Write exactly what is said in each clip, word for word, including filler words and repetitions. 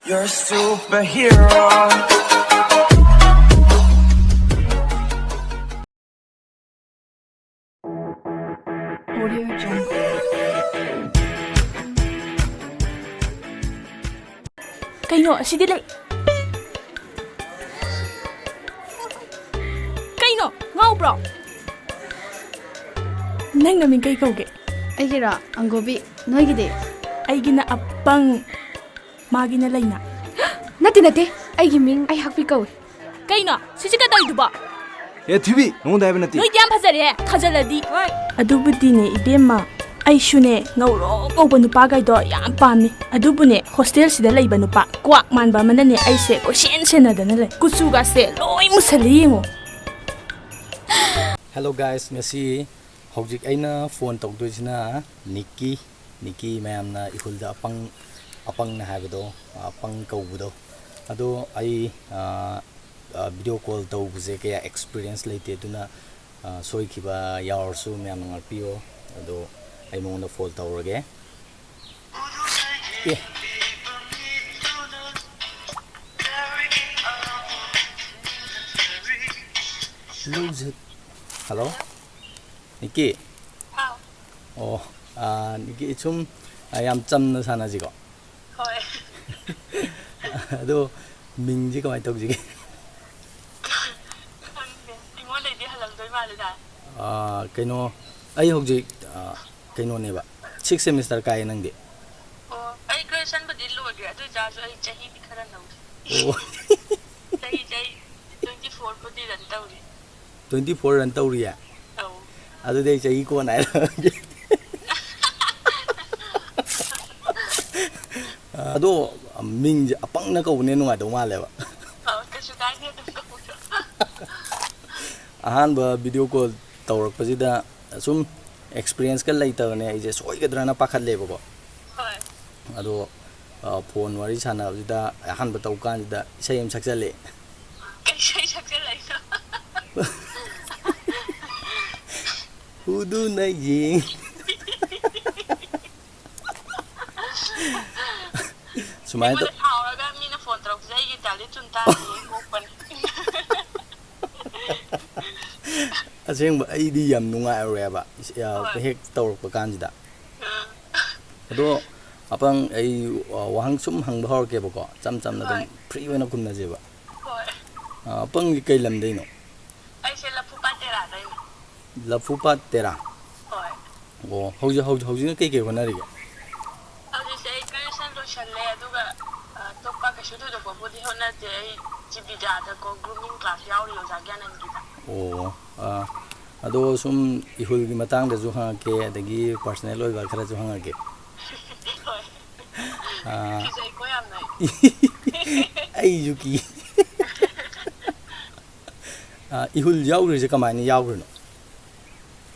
You're a superhero. ꯀꯩꯅꯣ ꯑꯁꯤꯗꯤ ꯂꯩ? ꯀꯩꯅꯣ? ꯉꯥꯎꯕ꯭ꯔꯣ? ꯅꯪ ꯅꯃꯤꯡ ꯀꯩ ꯀꯧꯒꯦ? ꯑꯩꯒꯤꯔꯣ? ꯑꯪꯒꯣꯕꯤ꯫ ꯅꯣꯏꯒꯤꯗꯤ? ꯑꯩꯒꯤꯅ ꯑꯄꯪ, ꯃꯥꯒꯤꯅ ꯂꯩꯅꯥ꯫ ꯅꯠꯇꯦ, ꯅꯠꯇꯦ꯫ ꯑꯩꯒꯤ ꯃꯤꯡ ꯑꯩꯍꯥꯛꯄꯤ ꯀꯧꯏ꯫ ꯀꯩꯅꯣ? ꯁꯤꯁꯤ ꯀꯩꯗꯧꯔꯤꯗꯨꯕꯣ? ꯑꯦ ꯊꯤꯕꯤ, ꯅꯉꯣꯟꯗ ꯍꯥꯏꯕ ꯅꯠꯇꯦ꯫ ꯅꯣꯏꯗꯤ ꯌꯥꯝ ꯐꯖꯔꯦ, ꯊꯥꯖꯜꯂꯗꯤ꯫ ꯑꯗꯨꯕꯨꯗꯤꯅꯦ ꯏꯕꯦꯝꯃ, ꯑꯩꯁꯨꯅꯦ ꯉꯧꯔꯣꯛ ꯉꯧꯕ ꯅꯨꯄꯥꯈꯩꯗꯣ ꯌꯥꯝ ꯄꯥꯝꯃꯤ꯫ ꯑꯗꯨꯕꯨꯅꯦ ꯍꯣꯁꯇꯦꯜꯁꯤꯗ ꯂꯩꯕ ꯅꯨꯄꯥ ꯀ꯭ꯋꯥꯛ ꯃꯥꯟꯕ ꯑꯃꯅꯅꯦ ꯑꯩꯁꯦ ꯀꯣꯏꯁꯦꯟ ꯁꯦꯟꯅꯗꯅ ꯂꯩ꯫ ꯀꯨꯆꯨꯒꯥꯁꯦ ꯂꯣꯏ ꯃꯨꯁꯜꯂꯤ ꯌꯦꯡꯉꯣ꯫ Hello guys, ꯉꯁꯤ ꯍꯧꯖꯤꯛ ꯑꯩꯅ ꯐꯣꯟ ꯇꯧꯗꯣꯏꯁꯤꯅ ꯅꯤꯛꯀꯤ꯫ ꯅꯤꯛꯀꯤ ꯃꯌꯥꯝꯅ ꯏꯍꯨꯜꯗ ꯑꯄꯪ, ꯑꯄꯪꯅ ꯍꯥꯏꯕꯗꯣ, ꯑꯄꯪ ꯀꯧꯕꯗꯣ꯫ ꯑꯗꯣ ꯑꯩ, ꯑ, ꯑ, video call ꯇꯧꯕꯁꯦ ꯀꯌꯥ experience ꯂꯩꯇꯦ, ꯑꯗꯨꯅ, ꯑ, ꯁꯣꯏꯈꯤꯕ ꯌꯥꯎꯔꯁꯨ ꯃꯌꯥꯝꯅ ꯉꯥꯛꯄꯤꯌꯣ꯫ ꯑꯗꯣ ꯑꯩ ꯃꯉꯣꯟꯗ ꯐꯣꯟ ꯇꯧꯔꯒꯦ꯫ ꯑꯦ꯫ ꯍꯜꯂꯣ꯫ ꯅꯤꯛꯀꯤ꯫ ꯍꯥꯎ꯫ ꯑꯣ, ꯑꯥ, ꯅꯤꯛꯀꯤ, ꯁꯨꯝ, ꯑꯥ, ꯌꯥꯝ ꯆꯝꯅ ꯁꯥꯟꯅꯁꯤꯀꯣ꯫ ꯍꯣꯏ꯫ ꯑꯗꯣ ꯃꯤꯡꯁꯤ ꯀꯃꯥꯏꯅ ꯇꯧꯁꯤꯒꯦ? ꯈꯪꯗꯦ꯫ ꯑꯩꯉꯣꯟꯗꯩꯗꯤ ꯍꯜꯂꯝꯗꯣꯏ ꯃꯥꯜꯂꯤꯗ꯫ ꯑꯥ, ꯀꯩꯅꯣ, ꯑꯩ ꯍꯧꯖꯤꯛ, ꯑꯥ, ꯀꯩꯅꯣꯅꯦꯕ, sixth semester ꯀꯥꯏꯌꯦ꯫ ꯅꯪꯗꯤ? ꯑꯣ, ꯑꯩ graduationꯕꯨꯗꯤ ꯂꯣꯏꯈ꯭ꯔꯦ, ꯑꯗꯨ ꯑꯣꯏꯇꯥꯔꯁꯨ ꯑꯩ ꯆꯍꯤꯗꯤ ꯈꯔ ꯅꯧꯔꯤ꯫ ꯑꯣ꯫ ꯆꯍꯤ, ꯆꯍꯤ twenty four ꯕꯨꯗꯤ run ꯇꯧꯔꯤ꯫ Twenty four run ꯇꯧꯔꯤꯌꯦ? ꯑꯧ꯫ ꯑꯗꯨꯗꯤ ꯑꯩ ꯆꯍꯤ ꯀꯣꯟꯅ ꯍꯥꯏꯔꯛꯑꯒꯦ꯫ ꯑꯗꯣ ꯃꯤꯡꯁꯦ ꯑꯄꯪꯅ ꯀꯧꯕꯅ ꯅꯨꯡꯉꯥꯏꯗꯧ ꯃꯥꯜꯂꯦꯕ꯫ ꯑꯧ, ꯀꯩꯁꯨ ꯀꯥꯏꯗꯦ ꯑꯗꯨꯝ ꯀꯧꯕꯗꯣ꯫ ꯑꯍꯥꯟꯕ video call ꯇꯧꯔꯛꯄꯁꯤꯗ ꯁꯨꯝ experienceꯀ ꯂꯩꯇꯕꯅꯦ, ꯑꯩꯁꯦ ꯁꯣꯏꯒꯗ꯭ꯔꯅ ꯄꯥꯈꯠꯂꯦꯕꯀꯣ꯫ ꯍꯣꯏ꯫ ꯑꯗꯣ, ꯑ, ꯐꯣꯟ ꯋꯥꯔꯤ ꯁꯥꯟꯅꯕꯁꯤꯗ ꯑꯍꯥꯟꯕ ꯇꯧꯕ ꯀꯥꯟꯁꯤꯗ ꯏꯁꯩ ꯑꯃ ꯁꯛꯆꯜꯂꯦ꯫ ꯀꯩ ꯏꯁꯩ ꯁꯛꯆꯜꯂꯛꯏꯅꯣ? ꯎꯗꯨꯅ ꯌꯦꯡ꯫ ꯁꯨꯃꯥꯏꯅ ꯇꯧ- ꯑꯩꯉꯣꯟꯗ ꯁꯥꯎꯔꯒ ꯆꯨꯝ ꯇꯥꯔꯦ, ꯅꯣꯛꯄꯅꯤ꯫ ꯑꯁꯦꯡꯕ ꯑꯩꯗꯤ ꯌꯥꯝ ꯅꯨꯡꯉꯥꯏꯔꯨꯔꯦꯕ, ꯏꯁ-, ꯑ, ꯍꯣꯏ꯫ ꯍꯦꯛ ꯇꯧꯔꯛꯄ ꯀꯥꯟꯁꯤꯗ꯫ ꯑꯥ꯫ ꯑꯗꯣ ꯑꯄꯪ, ꯑꯩ, ꯑ, ꯋꯥꯍꯪ ꯁꯨꯝ ꯍꯪꯕ ꯍꯧꯔꯛꯀꯦꯕꯀꯣ, ꯆꯝ ꯆꯝꯅ ꯑꯗꯨꯝ ꯍꯣꯏ꯫ Free ꯑꯣꯏꯅ ꯈꯨꯝꯅꯁꯦꯕ꯫ ꯍꯣꯏ꯫ ꯑ, ꯑꯄꯪꯗꯤ ꯀꯩ ꯂꯝꯗꯩꯅꯣ? ꯑꯩꯁꯦ ꯂꯐꯨꯄꯥꯠ ꯇꯦꯔꯥꯗꯩꯅꯦ꯫ ꯂꯐꯨꯄꯥꯠ ꯇꯦꯔꯥ? ꯍꯣꯏ꯫ ꯑꯣ, ꯍꯧꯖꯤꯛ, ꯍꯧꯖꯤꯛ, ꯍꯧꯖꯤꯛꯅ ꯀꯩ ꯀꯩ ꯍꯣꯠꯅꯔꯤꯒꯦ? ꯍꯧꯖꯤꯛꯁꯦ ꯑꯩ graduation ꯂꯣꯏꯁꯜꯂꯦ, ꯑꯗꯨꯒ, ꯑ, ꯑꯇꯣꯞꯄ ꯀꯩꯁꯨ ꯊꯣꯏꯗꯣꯛꯄꯕꯨꯗꯤ ꯍꯣꯠꯅꯗꯦ꯫ ꯑꯩ ꯖꯤꯕꯤꯗꯥꯗꯀꯣ grooming class ꯌꯥꯎꯔꯤ ꯑꯣꯖꯥ ꯒ꯭ꯌꯥꯅꯟꯒꯤꯗ꯫ ꯑꯣ, ꯑ, ꯑꯗꯣ ꯁꯨꯝ ꯏꯍꯨꯜꯒꯤ ꯃꯇꯥꯡꯗꯁꯨ ꯍꯪꯉꯛꯀꯦ, ꯑꯗꯒꯤ personal ꯑꯣꯏꯕ ꯈꯔꯁꯨ ꯍꯪꯉꯛꯀꯦ꯫ ꯍꯣꯏ꯫ ꯑ, ꯀꯤꯖꯩꯀꯣ ꯌꯥꯝꯅ ꯑꯩ꯫ ꯑꯩꯁꯨ ꯀꯤ꯫ ꯑ, ꯏꯍꯨꯜ ꯌꯥꯎꯈ꯭ꯔꯤꯁꯦ ꯀꯃꯥꯏꯅ ꯌꯥꯎꯈ꯭ꯔꯤꯅꯣ?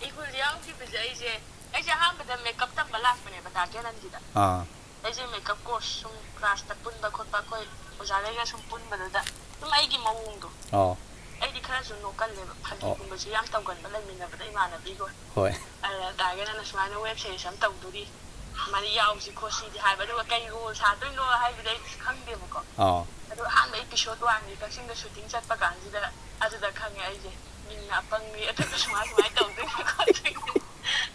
ꯏꯍꯨꯜ ꯌꯥꯎꯈꯤꯕꯁꯦ ꯑꯩꯁꯦ, ꯑꯩꯁꯦ ꯑꯍꯥꯟꯕꯗ makeup ꯇꯝꯕ ꯂꯥꯛꯄꯅꯦꯕ ꯗꯥ ꯒ꯭ꯌꯥꯅꯟꯒꯤꯗ꯫ ꯑꯥ꯫ ꯑꯩꯁꯦ makeup course ꯁꯨꯝ class ꯇ ꯄꯨꯟꯕ ꯈꯣꯠꯄ ꯑꯩꯈꯣꯏ ꯑꯣꯖꯥꯈꯩꯒ ꯁꯨꯝ ꯄꯨꯟꯕꯗꯨꯗ ꯁꯨꯝ ꯑꯩꯒꯤ ꯃꯑꯣꯡꯗꯣ, ꯑꯥꯎ꯫ ꯑꯩꯗꯤ ꯈꯔꯁꯨ ꯅꯣꯛꯀꯜꯂꯦꯕ, ꯑꯥꯎ꯫ ꯐꯥꯒꯤꯒꯨꯝꯕꯁꯨ ꯌꯥꯝ ꯇꯧꯒꯟꯕ ꯂꯩꯃꯤꯟꯅꯕꯗ ꯏꯃꯥꯟꯅꯕꯤꯈꯣꯏ꯫ ꯍꯣꯏ꯫ ꯑꯗ ꯗꯥ ꯒ꯭ꯌꯥꯅꯟꯅ ꯁꯨꯃꯥꯏꯅ web series ꯑꯃ ꯇꯧꯗꯣꯔꯤ, ꯃꯥꯗꯤ ꯌꯥꯎꯁꯤ ꯈꯣꯠꯁꯤꯗꯤ ꯍꯥꯏꯕ, ꯑꯗꯨꯒ ꯀꯩ role ꯁꯥꯗꯣꯏꯅꯣ ꯍꯥꯏꯕꯗꯤ ꯑꯩꯗꯤ ꯈꯪꯗꯦꯕꯀꯣ꯫ ꯑꯥꯎ꯫ ꯑꯗꯣ ꯑꯍꯥꯟꯕ episode one ꯒꯤ ꯀꯛꯆꯤꯡꯗ shooting ꯆꯠꯄ ꯀꯥꯟꯁꯤꯗ ꯑꯗꯨꯗ ꯈꯪꯉꯦ ꯑꯩꯁꯦ ꯃꯤꯡꯅ ꯑꯄꯪꯕꯤ, ꯑꯗꯨꯒ ꯁꯨꯃꯥꯏ ꯁꯨꯃꯥꯏ ꯇꯧꯗꯣꯏꯅꯦ ꯈꯣꯠꯇꯣꯏꯅꯦ꯫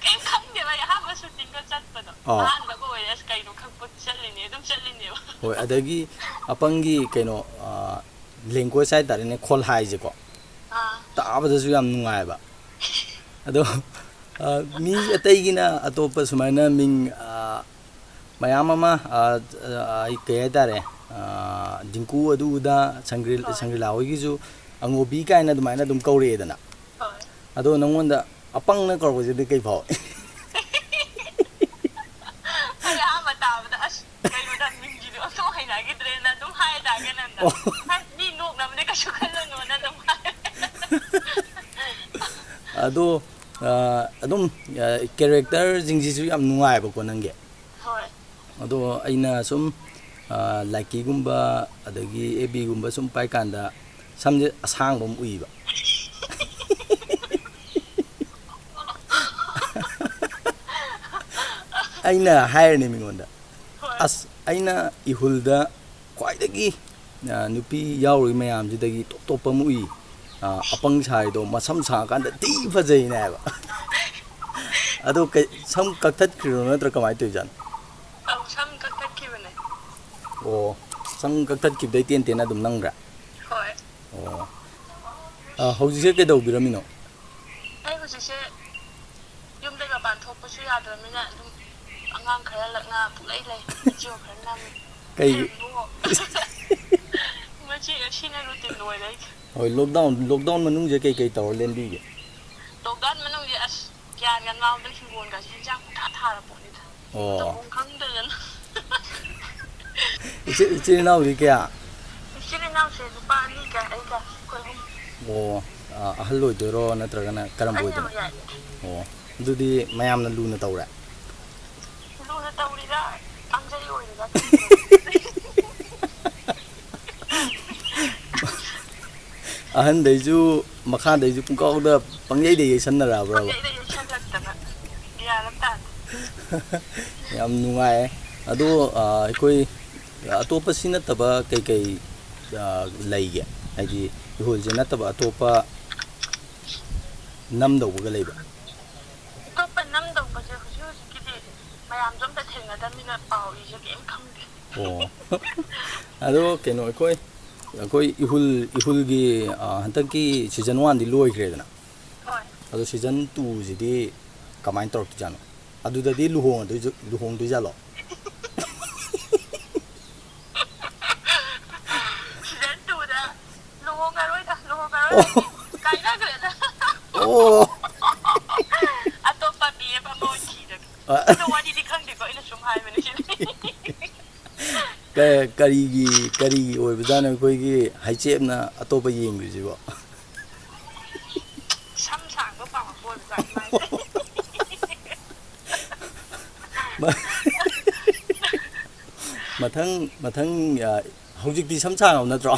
ꯀꯩꯝ ꯈꯪꯗꯦꯕ ꯑꯩ ꯑꯍꯥꯟꯕ shooting ꯒ ꯆꯠꯄꯗꯣ꯫ ꯑꯥꯎ꯫ ꯑꯍꯥꯟꯕꯒ ꯑꯣꯏꯔꯦ, ꯑꯁ ꯀꯩꯅꯣ ꯈꯪꯄꯣꯠꯇꯦ, ꯆꯠꯂꯤꯅꯦ ꯑꯗꯨꯝ ꯆꯠꯂꯤꯅꯦꯕ꯫ ꯍꯣꯏ, ꯑꯗꯒꯤ ꯑꯄꯪꯒꯤ ꯀꯩꯅꯣ, ꯑ, language ꯍꯥꯏꯇꯥꯔꯦꯅꯦ, ꯈꯣꯜ ꯍꯥꯏꯁꯦꯀꯣ꯫ ꯑꯥ꯫ ꯇꯥꯕꯗꯁꯨ ꯌꯥꯝ ꯅꯨꯡꯉꯥꯏꯕ꯫ ꯑꯗꯣ, ꯑ, ꯃꯤ ꯑꯇꯩꯒꯤꯅ ꯑꯇꯣꯞꯄ ꯁꯨꯃꯥꯏꯅ ꯃꯤꯡ, ꯑ, ꯃꯌꯥꯝ ꯑꯃ, ꯑ, ꯑ, ꯑꯩ ꯀꯩ ꯍꯥꯏꯇꯥꯔꯦ, ꯑ, ꯗꯤꯡꯀꯨ ꯑꯗꯨ ꯑꯗꯥ, ꯁꯪꯒ꯭ꯔꯤꯜ-, ꯍꯣꯏ꯫ ꯁꯪꯒ꯭ꯔꯤꯂꯥ ꯍꯣꯏꯒꯤꯁꯨ ꯑꯉꯣꯕꯤ ꯀꯥꯏꯅ ꯑꯗꯨꯃꯥꯏꯅ ꯑꯗꯨꯝ ꯀꯧꯔꯛꯑꯦꯗꯅ꯫ ꯍꯣꯏ꯫ ꯑꯗꯣ ꯅꯪꯉꯣꯟꯗ ꯑꯄꯪꯅ ꯀꯧꯔꯛꯄꯁꯤꯗꯤ ꯀꯩ ꯐꯥꯎꯏ? ꯑꯩ ꯑꯍꯥꯟꯕ ꯇꯥꯕꯗ, "ꯑꯁ, ꯀꯩꯅꯣꯗ ꯃꯤꯡꯁꯤꯗꯤ ꯑꯣꯟꯊꯣꯛ ꯍꯩꯅꯈꯤꯗ꯭ꯔꯦꯅ" ꯑꯗꯨꯝ ꯍꯥꯏ ꯇꯥꯒꯦ ꯅꯪꯅ꯫ ꯑꯣ꯫ "ꯍꯥꯏ, ꯃꯤ ꯅꯣꯛꯅꯕꯅꯦ, ꯀꯩꯁꯨ ꯈꯜꯂꯨꯅꯣꯅ" ꯑꯗꯨꯝ ꯍꯥꯏ꯫ ꯑꯗꯣ, ꯑ, ꯑꯗꯨꯝ, ꯑ, character ꯁꯤꯡꯁꯤꯁꯨ ꯌꯥꯝ ꯅꯨꯡꯉꯥꯏꯕꯀꯣ ꯅꯪꯒꯤ꯫ ꯍꯣꯏ꯫ ꯑꯗꯣ ꯑꯩꯅ ꯁꯨꯝ, ꯑ, ꯂꯥꯏꯀꯤꯒꯨꯝꯕ ꯑꯗꯒꯤ ꯑꯦꯐ ꯕꯤꯒꯨꯝꯕ ꯁꯨꯝ ꯄꯥꯏꯀꯥꯟꯗ ꯁꯝꯁꯦ ꯑꯁꯥꯡꯕ ꯑꯃ ꯎꯏꯕ꯫ ꯑꯩꯅ ꯍꯥꯏꯔꯅꯤ ꯃꯤꯉꯣꯟꯗ, ꯍꯣꯏ꯫ "ꯑꯁ, ꯑꯩꯅ ꯏꯍꯨꯜꯗ ꯈ꯭ꯋꯥꯏꯗꯒꯤ ꯑ, ꯅꯨꯄꯤ ꯌꯥꯎꯔꯤ ꯃꯌꯥꯝꯁꯤꯗꯒꯤ ꯇꯣꯞ ꯇꯣꯞꯄ ꯑꯃ ꯎꯏ꯫ ꯑ, ꯑꯄꯪ ꯁꯥꯔꯤꯗꯣ ꯃꯁꯝ ꯁꯥꯡꯉꯀꯥꯟꯗ ꯊꯤ ꯐꯖꯩꯅꯦ ꯍꯥꯏꯕ꯫ ꯑꯗꯣ ꯀꯩ-, ꯁꯝ ꯀꯛꯊꯠꯈ꯭ꯔꯤꯔꯣ ꯅꯠꯇ꯭ꯔ ꯀꯃꯥꯏꯅ ꯇꯧꯔꯤꯖꯥꯠꯅꯣ? ꯑꯧ, ꯁꯝ ꯀꯛꯊꯠꯈꯤꯕꯅꯦ꯫ ꯑꯣ, ꯁꯝ ꯀꯛꯊꯠꯈꯤꯕꯗꯩ ꯇꯦꯟ ꯇꯦꯟꯅ ꯑꯗꯨꯝ ꯅꯪꯈ꯭ꯔꯦ? ꯍꯣꯏ꯫ ꯑꯣ꯫ ꯑ, ꯍꯧꯖꯤꯛꯁꯦ ꯀꯩꯗꯧꯕꯤꯔꯝꯃꯤꯅꯣ? ꯑꯩ ꯍꯧꯖꯤꯛꯁꯦ ꯌꯨꯝꯗꯩ ꯃꯄꯥꯟ ꯊꯣꯛꯄꯁꯨ ꯌꯥꯗ꯭ꯔꯕꯅꯤꯅ ꯑꯗꯨꯝ ꯑꯉꯥꯡ ꯈꯔ ꯂꯛꯅ ꯄꯨꯡꯂꯩ ꯂꯩ꯫ ꯚꯤꯗꯤꯑꯣ ꯈꯔ ꯅꯝ꯫ ꯀꯩ? ꯏꯕꯨꯡꯉꯣ꯫ ꯃꯁꯤ, ꯁꯤꯅ ꯔꯨꯇꯤꯟ ꯑꯣꯏꯔꯦ ꯑꯩꯒꯤ꯫ ꯍꯣꯏ, ꯂꯣꯛꯗꯥꯎꯟ, ꯂꯣꯛꯗꯥꯎꯟ ꯃꯅꯨꯡꯁꯦ ꯀꯩꯀꯩ ꯇꯧꯔ ꯂꯦꯟꯕꯤꯒꯦ? ꯂꯣꯛꯗꯥꯎꯟ ꯃꯅꯨꯡꯁꯦ ꯑꯁ ꯒ꯭ꯌꯥꯟꯒ ꯉꯥꯎꯗꯅ ꯍꯤꯡꯒꯣꯜꯒꯁꯦ ꯍꯤꯟꯖꯥꯡ ꯄꯨꯡꯊꯥ ꯊꯥꯔ ꯄꯣꯠꯅꯤꯗ꯫ ꯑꯣ꯫ ꯇꯧꯐꯝ ꯈꯪꯗꯗꯅ꯫ ꯏꯆꯦ-, ꯏꯆꯤꯜ ꯏꯅꯥꯎꯗꯤ ꯀꯌꯥ? ꯏꯆꯤꯜ ꯏꯅꯥꯎꯁꯦ ꯅꯨꯄꯥ ꯑꯅꯤꯒ ꯑꯩꯒ ꯑꯩꯈꯣꯏ ꯑꯍꯨꯝ꯫ ꯑꯣ, ꯑ-, ꯑꯍꯜ ꯑꯣꯏꯗꯣꯏꯔꯣ ꯅꯠꯇ꯭ꯔꯒꯅ ꯀꯔꯝꯕ ꯑꯩꯅ ꯑꯣꯏꯗꯣꯏꯅꯣ? ꯃꯌꯥꯏ꯫ ꯑꯣ, ꯑꯗꯨꯗꯤ ꯃꯌꯥꯝꯅ ꯂꯨꯅ ꯇꯧꯔꯦ? ꯂꯨꯅ ꯇꯧꯔꯤꯔꯥ, ꯀꯥꯡꯖꯩ ꯑꯣꯏꯔꯤꯔꯥ ꯈꯪꯗꯦ꯫ ꯑꯍꯟꯗꯩꯁꯨ ꯃꯈꯥꯗꯩꯁꯨ ꯄꯨꯡꯀꯥꯎꯗ ꯄꯪꯌꯩꯗ ꯌꯩꯁꯟꯅꯔꯛꯑꯕ꯭ꯔꯕ? ꯄꯪꯌꯩꯗ ꯌꯩꯁꯜꯂꯛꯇꯅ ꯒ꯭ꯌꯥꯟ ꯑꯃ ꯇꯥꯗꯦ꯫ ꯌꯥꯝ ꯅꯨꯡꯉꯥꯏ꯫ ꯑꯗꯣ, ꯑ, ꯑꯩꯈꯣꯏ ꯑꯇꯣꯞꯄ ꯁꯤ ꯅꯠꯇꯕ ꯀꯩꯀꯩ, ꯑ, ꯂꯩꯒꯦ? ꯍꯥꯏꯗꯤ ꯏꯍꯨꯜꯁꯦ ꯅꯠꯇꯕ ꯑꯇꯣꯞꯄ ꯅꯝꯗꯧꯕꯒ ꯂꯩꯕ꯭ꯔꯥ? ꯑꯇꯣꯞꯄ ꯅꯝꯗꯧꯕꯁꯦ ꯍꯧꯖꯤꯛ ꯍꯧꯖꯤꯛꯀꯤꯗꯤ ꯃꯌꯥꯝꯁꯨ ꯑꯝꯇ ꯊꯦꯡꯅꯗꯕꯅꯤꯅ ꯄꯥꯎ ꯏꯁꯦ ꯀꯩꯝ ꯈꯪꯗꯦ꯫ ꯑꯣ꯫ ꯑꯗꯣ ꯀꯩꯅꯣ, ꯑꯩꯈꯣꯏ, ꯑꯩꯈꯣꯏ ꯏꯍꯨꯜ, ꯏꯍꯨꯜꯒꯤ, ꯑ, ꯍꯟꯗꯛꯀꯤ ꯁꯤꯖꯟ ꯋꯥꯟꯗꯤ ꯂꯣꯏꯈ꯭ꯔꯦꯗꯅ꯫ ꯍꯣꯏ꯫ ꯑꯗꯣ ꯁꯤꯖꯟ ꯇꯨꯁꯤꯗꯤ ꯀꯃꯥꯏꯅ ꯇꯧꯔꯛꯇꯣꯏꯖꯥꯠꯅꯣ? ꯑꯗꯨꯗꯗꯤ ꯂꯨꯍꯣꯡꯗꯣꯏ-, ꯂꯨꯍꯣꯡꯗꯣꯏꯖꯥꯠꯂꯣ? ꯁꯤꯖꯟ ꯇꯨꯗ ꯂꯨꯍꯣꯡꯉꯔꯣꯏꯗ, ꯂꯨꯍꯣꯡꯉꯔꯣꯏ꯫ ꯑꯣ꯫ ꯀꯥꯏꯅꯈ꯭ꯔꯦꯗ꯫ ꯑꯣ꯫ ꯑꯇꯣꯞꯄ ꯕꯤ ꯑꯦꯐ ꯑꯃ ꯑꯣꯏꯅ ꯊꯤꯔꯒꯦ꯫ ꯑ꯫ ꯑꯗꯣ ꯋꯥꯔꯤꯗꯤ ꯈꯪꯗꯦꯀꯣ, ꯑꯩꯅ ꯁꯨꯝ ꯍꯥꯏꯕꯅꯤ ꯁꯤꯗꯤ꯫ ꯀ-, ꯀꯔꯤꯒꯤ, ꯀꯔꯤꯒꯤ ꯑꯣꯏꯕꯖꯥꯠꯅꯣ ꯑꯩꯈꯣꯏꯒꯤ ꯍꯩꯆꯦꯞꯅ ꯑꯇꯣꯞꯄ ꯌꯦꯡꯗꯣꯏꯁꯤꯕꯣ? ꯁꯝ ꯁꯥꯡꯕ ꯄꯥꯝꯃꯛꯄ ꯑꯣꯏꯕꯖꯥꯠꯅꯤ ꯃꯥꯏꯁꯦ꯫ ꯃ-, ꯃꯊꯪ, ꯃꯊꯪ, ꯑ, ꯍꯧꯖꯤꯛꯇꯤ ꯁꯝ ꯁꯥꯡꯉꯕ ꯅꯠꯇ꯭ꯔꯣ?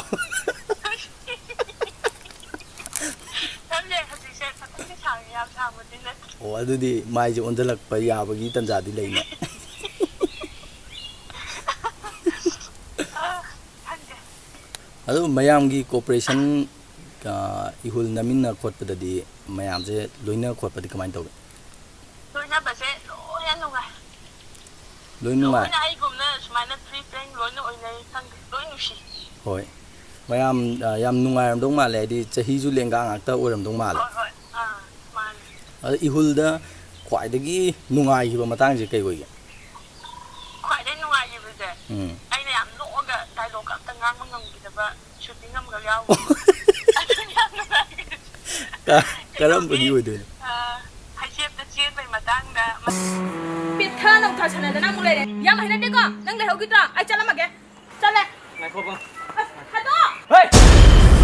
ꯁꯝꯁꯦ ꯍꯧꯖꯤꯛꯁꯦ ꯈꯇꯪꯗꯤ ꯁꯥꯡꯉꯤ, ꯌꯥꯝ ꯁꯥꯡꯕꯗꯤ ꯅꯠꯇ꯭ꯔꯤ꯫ ꯑꯣ, ꯑꯗꯨꯗꯤ ꯃꯥꯏꯁꯦ ꯑꯣꯟꯁꯤꯜꯂꯛꯄ ꯌꯥꯕꯒꯤ ꯇꯥꯟꯖꯥꯗꯤ ꯂꯩꯅꯦ꯫ ꯑ, ꯈꯪꯗꯦ꯫ ꯑꯗꯨ ꯃꯌꯥꯝꯒꯤ cooperation, ꯑ, ꯏꯍꯨꯜ ꯅꯝꯃꯤꯟꯅ ꯈꯣꯠꯄꯗꯗꯤ ꯃꯌꯥꯝꯁꯦ ꯂꯣꯏꯅ ꯈꯣꯠꯄꯗꯤ ꯀꯃꯥꯏꯅ ꯇꯧꯒꯦ? ꯂꯣꯏꯅꯕꯁꯦ ꯂꯣꯏꯅ ꯅꯨꯡꯉꯥꯏ꯫ ꯂꯣꯏ ꯅꯨꯡꯉꯥꯏ? ꯂꯣꯏꯅ ꯑꯩꯒꯨꯝꯅ ꯁꯨꯃꯥꯏꯅ free frank ꯂꯣꯏꯅ ꯑꯣꯏꯅꯩ, ꯈꯪꯗꯦ, ꯂꯣꯏ ꯅꯨꯡꯁꯤ꯫ ꯍꯣꯏ꯫ ꯃꯌꯥꯝ, ꯑ, ꯌꯥꯝ ꯅꯨꯡꯉꯥꯏꯔꯝꯗꯧ ꯃꯥꯜꯂꯦ, ꯍꯥꯏꯗꯤ ꯆꯍꯤꯁꯨ ꯂꯦꯡꯒꯥ ꯉꯥꯛꯇ ꯑꯣꯏꯔꯝꯗꯧ ꯃꯥꯜꯂꯦ꯫ ꯍꯣꯏ, ꯍꯣꯏ꯫ ꯑꯥ, ꯃꯥꯅꯦ꯫ ꯑꯗ ꯏꯍꯨꯜꯗ ꯈ꯭ꯋꯥꯏꯗꯒꯤ ꯅꯨꯡꯉꯥꯏꯈꯤꯕ ꯃꯇꯥꯡꯁꯦ ꯀꯩ ꯑꯣꯏꯒꯦ? ꯈ꯭ꯋꯥꯏꯗꯩ ꯅꯨꯡꯉꯥꯏꯈꯤꯕꯁꯦ, ꯎꯝ꯫ ꯑꯩꯅ ꯌꯥꯝ ꯅꯣꯛꯑꯒ dialogue ꯑꯝꯇ ꯉꯥꯡꯕ ꯉꯝꯈꯤꯗꯕ shooting ꯑꯃꯈꯛ ꯌꯥꯎꯈꯤ꯫ ꯑꯗꯨꯅ ꯌꯥꯝ ꯅꯨꯡꯉꯥꯏꯈꯤ꯫ ꯀ-, ꯀꯔꯝꯕꯒꯤ ꯀꯩꯅꯣꯒꯤ, ꯑꯣꯏꯗꯣꯏꯅꯣ? ꯑ, ꯍꯩꯁꯦꯞꯇ ꯆꯦꯟꯕꯩ ꯃꯇꯥꯡꯗ꯫ ꯄꯤꯠꯊ ꯅꯧꯊ ꯁꯥꯟꯅꯗꯅ ꯑꯃꯨꯛ ꯂꯩꯔꯦ꯫ ꯌꯥꯝ ꯍꯩꯅꯗꯦꯀꯣ? ꯅꯪ ꯂꯩꯍꯧꯈꯤꯗ꯭ꯔꯣ? ꯑꯩ ꯆꯠꯂꯝꯃꯒꯦ꯫ ꯆꯠꯂꯦ꯫ ꯉꯥꯏꯈꯣ, ꯉꯥꯏꯈꯣ꯫ ꯑꯁ, ꯊꯥꯗꯣꯛꯑꯣ! ꯍꯣꯏ!